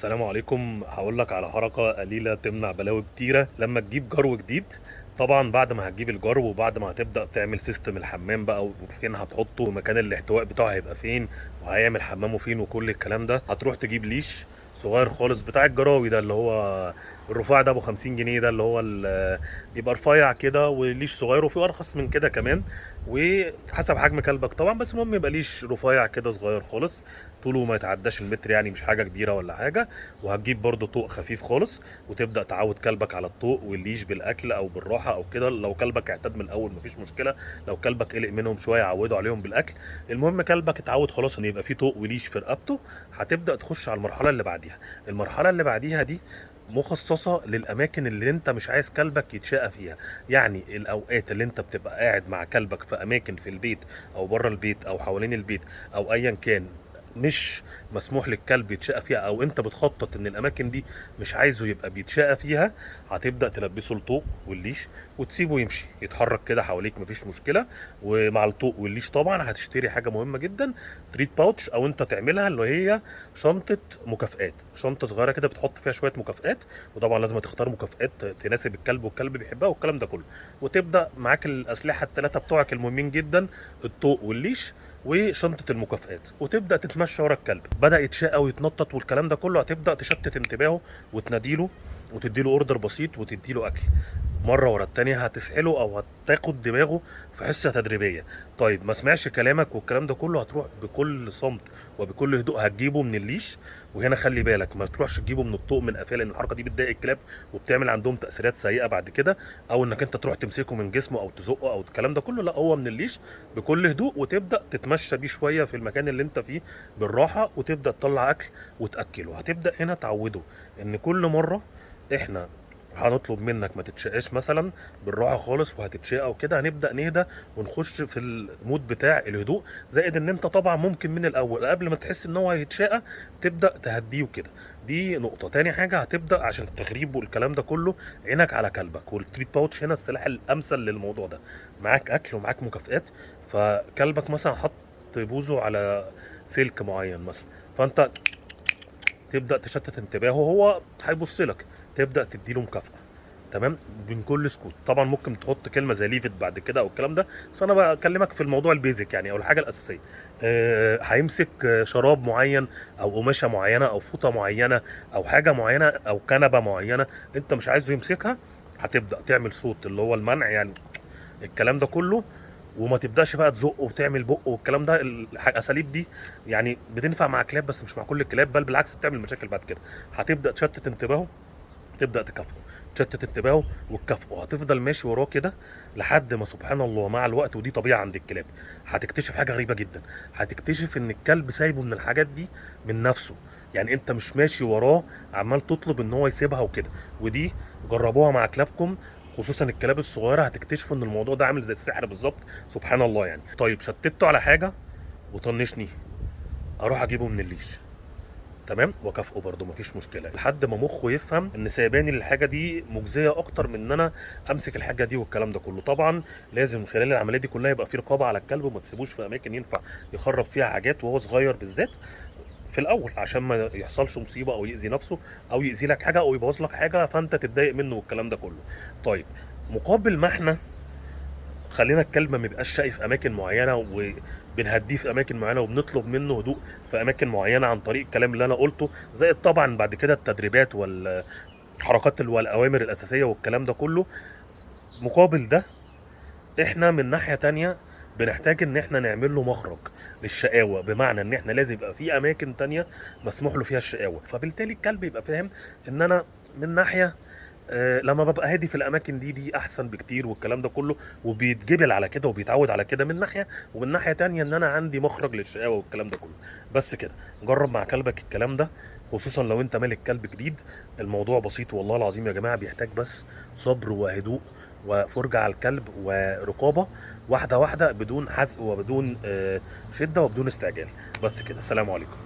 السلام عليكم. هقول لك على حركة قليلة تمنع بلاوي كتيرة. لما تجيب جرو جديد، طبعا بعد ما هتجيب الجرو وبعد ما هتبدأ تعمل system الحمام بقى، وفين هتحطه ومكان الاحتواء بتاعه هيبقى فين وهيعمل حمامه فين وكل الكلام ده، هتروح تجيب leash صغير خالص بتاع الجراوي ده اللي هو الرفاع ده ابو 50 جنيه، ده اللي هو يبقى رفيع كده و leash صغير، وفي ارخص من كده كمان وحسب حجم كلبك طبعا، بس المهم يبقى leash رفيع كده صغير خالص، طوله ما يتعداش المتر، يعني مش حاجة كبيرة ولا حاجه. وهتجيب برضو طوق خفيف خالص وتبدا تعود كلبك على الطوق وال leash بالاكل او بالراحة او كده. لو كلبك اعتاد من الاول مفيش مشكله، لو كلبك قلق منهم شوية عوده عليهم بالاكل. المهم كلبك اتعود خلاص ان يبقى فيه طوق و leash في رقبته، هتبدا تخش على المرحلة اللي بعديها. المرحلة اللي بعديها دي مخصصة للأماكن اللي أنت مش عايز كلبك يتشقى فيها، يعني الأوقات اللي أنت بتبقى قاعد مع كلبك في أماكن في البيت أو بره البيت أو حوالين البيت أو أيا كان مش مسموح للكلب يتشقى فيها، او انت بتخطط ان الاماكن دي مش عايزه يبقى بيتشقى فيها، هتبدا تلبسه الطوق وال leash وتسيبه يمشي يتحرك كده حواليك مفيش مشكلة. ومع الطوق وال leash طبعا هتشتري حاجة مهمة جدا، treat pouch، او انت تعملها اللي هي شنطه مكافآت، شنطه صغيرة كده بتحط فيها شوية مكافآت، وطبعا لازم تختار مكافآت تناسب الكلب والكلب بيحبها والكلام ده كله. وتبدا معاك الاسلحة الثلاثة بتوعك المهمين جدا، الطوق وال leash وشنطه المكافآت، وتبدا تتمشى ورا الكلب. بدا يتشقى ويتنطط والكلام ده كله، هتبدا تشتت انتباهه وتناديله وتديله order بسيط وتديله اكل مرة ورا التانية، هتسحله او هتاخد دماغه في حصة تدريبية. طيب ما سمعش كلامك والكلام ده كله، هتروح بكل صمت وبكل هدوء هتجيبه من ال leash. وهنا خلي بالك ما تروحش تجيبه من الطوق من قفاه، لان الحركة دي بتضايق الكلاب وبتعمل عندهم تاثيرات سيئه بعد كده، او انك انت تروح تمسكه من جسمه او تزقه او الكلام ده كله، لا هو من ال leash بكل هدوء، وتبدا تتمشى بيه شوية في المكان اللي انت فيه بالراحة، وتبدا تطلع اكل وتاكله. هتبدا هنا تعوده ان كل مرة احنا هنطلب منك ما تتشقاش مثلا، بالراحة خالص وهتتشقى وكده، هنبدا نهدى ونخش في ال mood بتاع الهدوء. زائد ان انت طبعا ممكن من الاول قبل ما تحس ان هو هيتشقى تبدا تهديه وكده. دي نقطة. تاني حاجة هتبدا عشان التخريب والكلام ده كله عينك على كلبك، وال treat pouch هنا السلاح الامثل للموضوع ده. معاك اكل ومعاك مكافئات، فكلبك مثلا حط بوزه على سلك معين مثلا، فانت تبدا تشتت انتباهه، هو هيبص لك، تبدا تديله مكافاة، تمام، من كل سكوت. طبعا ممكن تحط كلمة زي leave it بعد كده او الكلام ده، بس انا بكلمك في الموضوع ال basic يعني او الحاجة الاساسية. هيمسك شراب معين او قماشة معينة او فوطه معينة او حاجة معينة او كنبة معينة انت مش عايزه يمسكها، هتبدا تعمل صوت اللي هو المنع يعني الكلام ده كله، وما تبداش بقى تزقه وتعمل بقه والكلام ده. الاساليب دي يعني بتنفع مع كلاب بس مش مع كل الكلاب، بل بالعكس بتعمل مشاكل بعد كده. هتبدا تشتت انتباهه، تبدا تكافئه، تشتت انتباهه وتكافئه، هتفضل ماشي وراه كده لحد ما سبحان الله مع الوقت، ودي طبيعة عند الكلاب، هتكتشف حاجة غريبة جدا. هتكتشف ان الكلب سايبه من الحاجات دي من نفسه، يعني انت مش ماشي وراه عمال تطلب ان هو يسيبها وكده. ودي جربوها مع كلابكم، خصوصا الكلاب الصغيرة، هتكتشفوا ان الموضوع ده عامل زي السحر بالظبط، سبحان الله يعني. طيب شتته على حاجة وطنشني، اروح اجيبه من ال leash، تمام، واكافئه برده مفيش مشكلة، لحد ما مخه يفهم ان سايباني للحاجة دي مجزية اكتر من ان انا امسك الحاجة دي والكلام ده كله. طبعا لازم خلال العملية دي كلها يبقى في رقابه على الكلب، وما تسيبوش في اماكن ينفع يخرب فيها حاجات وهو صغير بالذات في الاول، عشان ما يحصلش مصيبة او يأذي نفسه او يأذي لك حاجة او يبوظ لك حاجة فانت تتضايق منه والكلام ده كله. طيب مقابل ما احنا خلينا الكلب ما يبقاش شقي في اماكن معينة، وبنهديه في اماكن معينة، وبنطلب منه هدوء في اماكن معينة عن طريق الكلام اللي انا قلته، زائد طبعا بعد كده التدريبات والحركات والاوامر الاساسية والكلام ده كله. مقابل ده احنا من ناحية تانية بنحتاج ان احنا نعمل له مخرج للشقاوه، بمعنى ان احنا لازم يبقى في اماكن تانية مسموح له فيها الشقاوة، فبالتالي الكلب يبقى فاهم ان انا من ناحية لما ببقى هادي في الاماكن دي احسن بكتير والكلام ده كله، وبيتجبل على كده وبيتعود على كده من ناحية، ومن ناحية تانية ان انا عندي مخرج للشقاوه والكلام ده كله. بس كده جرب مع كلبك الكلام ده، خصوصا لو انت مالك كلب جديد. الموضوع بسيط والله العظيم يا جماعة، بيحتاج بس صبر وهدوء وفرجه على الكلب ورقابه واحدة واحدة، بدون حزق وبدون شده وبدون استعجال. بس كده، السلام عليكم.